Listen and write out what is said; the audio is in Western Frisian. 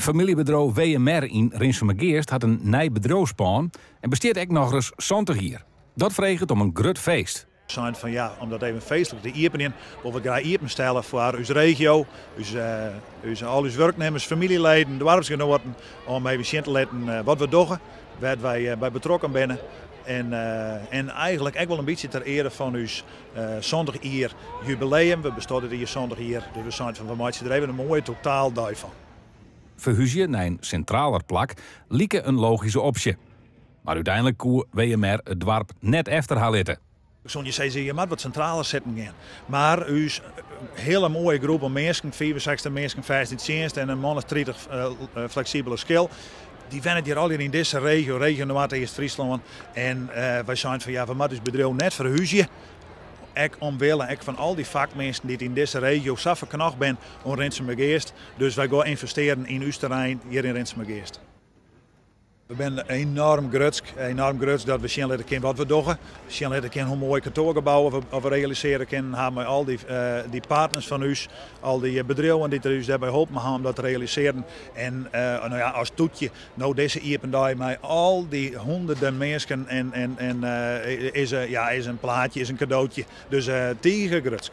Famyljebedriuw WMR yn Rinsumageast hat in nij bedriuwspân en bestiet ek nochris 70 jier. Dat freget om in grut feest. Sein fan ja, om dat even feestlik te iepenjen, wolle we graach iepenstelle foar ús regio, ús, ús, al ús wurknimmers, famyljeleden, doarpsgenoaten, om even sjen te litten wat we dogge, wêr't wy by betrokken binne. En eigenlik ek wol in bytsje ter eare fan ús 70 jier jubileum. We bestean dit jier 70 jier, dus we seinen fan we meitsje der even in moaie totaaldei fan. Ferhúzje nei in sintraler plak like in logyske opsje. Mar úteinlik koe WMR it doarp net efter har litte. Soene je sizze, je moat wat sintraler sitten gean. Mar ús hiele moaie groep oan minsken, 65 minsken fêst yn tsjinst en in man as 30 fleksibele skil, dy wennet hjir allegear yn dizze regio, regio Noardeast-Fryslân. En wy seinen fan ja, we moatte ús bedriuw net ferhúzje. Ek omwille ek fan al dy fakminsken dy't yn dizze regio sa ferknocht binne oan Rinsumageast. Dus wy gean ynvestearjen yn ús terrein hjir yn Rinsumageast. We binne enoarm grutsk, enoarm grutsk dat we sjen litte kinne wat we dogge. Sjen litte kinne hoe moai kantoargebouwen we realisearje kinnen ha mei al dy partners fan ús, al dy bedriuwen dy't ús dêrby holpen ha om dat te realisearjen. En no ja, as toetje no dizze iepen dei mei al dy hûnderten minsken en is, ja, is in plaatsje, is in kadootje. Dus tige grutsk.